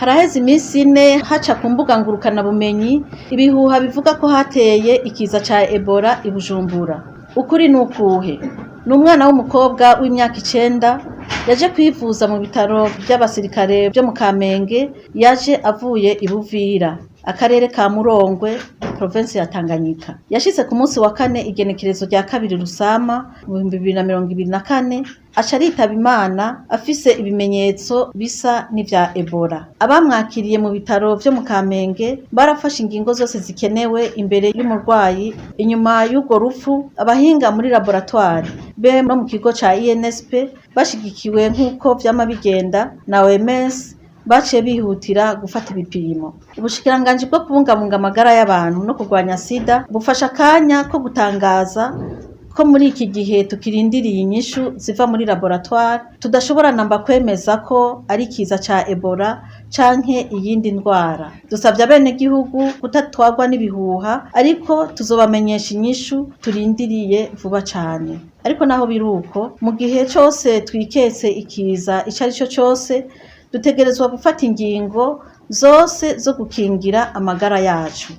Haraheze iminsi 4 haca ku mbuga ngurukanabumenyi ibihuha bivuga ko hateye ikiza ca Ebola i Bujumbura. Ukuri ni ukuhe? Ni umwana w'umukobwa w'imyaka 9 yaje kwivuza mu bitaro vy'abasirikare vyo mu Kamenge, yaje avuye i Buvira, akarere ka Murongwe, provinsi ya Tanganyika. Yashitse ku munsi wa kane, igenekerezo rya 2 Rusama mu 2024, aca aritaba Imana afise ibimenyetso bisa n'ivya Ebola. Abamwakiriye mu bitaro vyo mu Kamenge barafashe ingingo zose zikenewe imbere y'umurwayi. Inyuma y'urwo rupfu, abahinga muri laboratoire be no mu kigo ca INSP, bashigikiwe nk'uko vyama bigenda na OMS, baciye bihutira gufata ibipimo. Ubushikiranganji bwo kubungabunga amagara y'abantu no kurwanya sida bufasha akanya ko gutangaza ko muri iki gihe tukirindiriye inyishu ziva muri laboratoire, tudashobora namba kwemeza ko ari ikiza ca Ebola canke iyindi ndwara. Dusavye abenegihugu kutatwarwa n'ibihuha, ariko tuzobamenyesha inyishu turindiriye vuba cane. Ariko naho biruko, mu gihe cose twiketse ikiza ico ari cyo cose, dutegerezwa gufata ingingo zose zo gukingira amagara yacu.